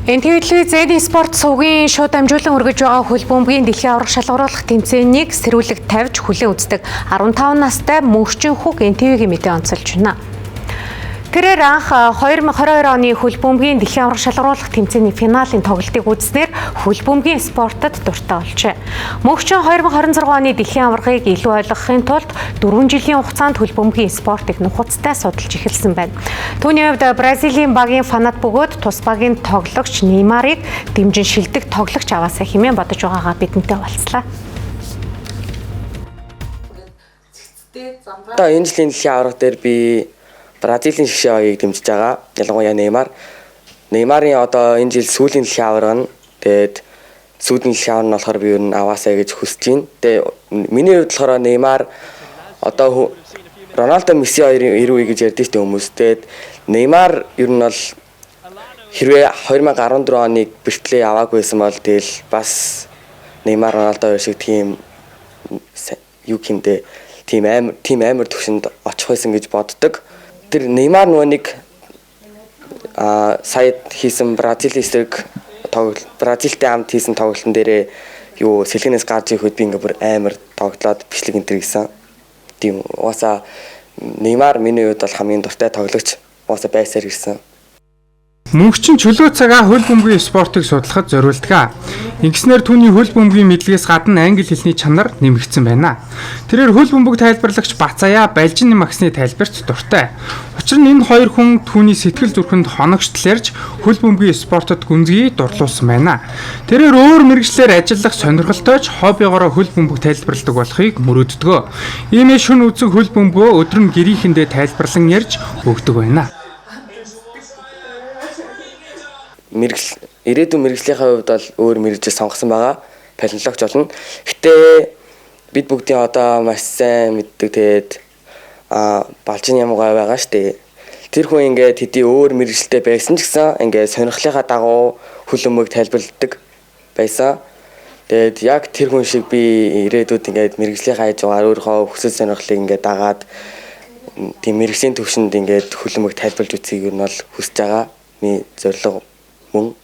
НТВ телевизийн спорт сувгийн шууд дамжуулан өргөж байгаа хөл бөмбөгийн дэлхийн аварга шалгаруулах тэмцээнийг сэрүүлэг тавьж хүлээн үздэг 15 настай Мөнхчин Хүүг НТВ-гийн мэдээ онцолж байна. Тэрээр анх 2022 оны хөл бөмбөгийн дэлхийн аварга шалгаруулах тэмцээний финалийн тоглолтыг үзснээр хөл бөмбөгийн спортод дуртай болжээ. Мөнхчин 2026 оны дэлхийн аваргыг илүү ойлгохын тулд 4 жилийн хугацаанд хөл бөмбөгийн спортыг нухацтай судалж эхэлсэн байна. Түүний хувьд Бразилийн багийн фанат бөгөөд тус багийн тоглогч Неймарыг дэмжин шилдэг тоглогч аваасаа хэмээн бодож байгаагаа бидэнтэй хуваалцлаа. Одоо энэ жилийн дэлхийн аварга дээр би Бразилийн шгшээ багийг дэмжиж байгаа. Ялангуяа Неймар. Неймарын одоо энэ жил сүүлийн дэлхийн аварга нь, тэгээд сүүлийн дэлхийн аварга нь болохоор би ер нь аваасаа гэж хүсэж байна. Тэгээд миний хувьд болохоор Неймар одоо Роналдо, Месси хоёрын 90 үе гэж ярьдэн шүү дээ хүмүүс. Тэгээд Неймар ер нь бол хэрвээ 2014 оныг бэртлээ аваагүй байсан бол тэгэл бас Неймар, Роналдо хоёр шиг тийм юу гэмдэ тийм амар төвшөнд очих байсан гэж боддог. Тэр Неймар нөгөө нэг сая хийсэн Бразилийн эсрэг тоглолт, Бразилтай хамт хийсэн тоглолтын дээрээ юу сэлгэнээс гарч ирэх үед би ингээ бүр амар тоглоод бичлэг энэ төр гэсэн. Тийм, угаасаа Неймар миний хувьд бол хамгийн дуртай тоглогч угаасаа байсаар ирсэн. Мөнхчин чөлөө цагаа хөл бөмбөгийн спортыг судлахад зориулдаг. Ингэснээр түүний хөл бөмбөгийн мэдлэгээс гадна англи хэлний чанар нэмэгдсэн байна. Тэрээр хөл бөмбөг тайлбарлагч Бацаяа, Балжин Максны тайлбарт дуртай. Учир нь энэ хоёр хүн түүний сэтгэл зүрхэнд хоногштол ярьж хөл бөмбөгийн спортод гүнзгий дурлуулсан байна. Тэрээр өөр мэргэжлээр ажиллах сонирхолтой ч хоббигоороо хөл бөмбөг тайлбарладаг болохыг мөрөөддөг. Иймээ шөнө үзэн хөл бөмбөгөө өдөр нь гэрийнхэндээ тайлбарлан ярьж өгдөг байна. Мэргэжил, ирээдүйн мэргэжлийнхээ хувьд бол өөр мэргэжил сонгосон байгаа. Палеонтологч болно. Гэтэ бид бүгдийн одоо маш сайн мэддэг, тэгээд Балжин Ямгай байгаа штэ. Тэр хүн ингээд хэдий өөр мэргэжилтэй байсан ч гэсэн ингээд сонирхлынхаа дагуу хөл бөмбөг тайлбарладаг байсан. Тэгээд яг тэр хүн шиг би ирээдүйд ингээд мэргэжлийнхээ хажуугаар өөрийнхөө хүсэл сонирхлыг ингээд дагаад тийм мэргэжлийн төвшөнд ингээд хөл бөмбөг тайлбарлаж үзхийг нь бол хүсэж байгаа. Миний зорилго мөн.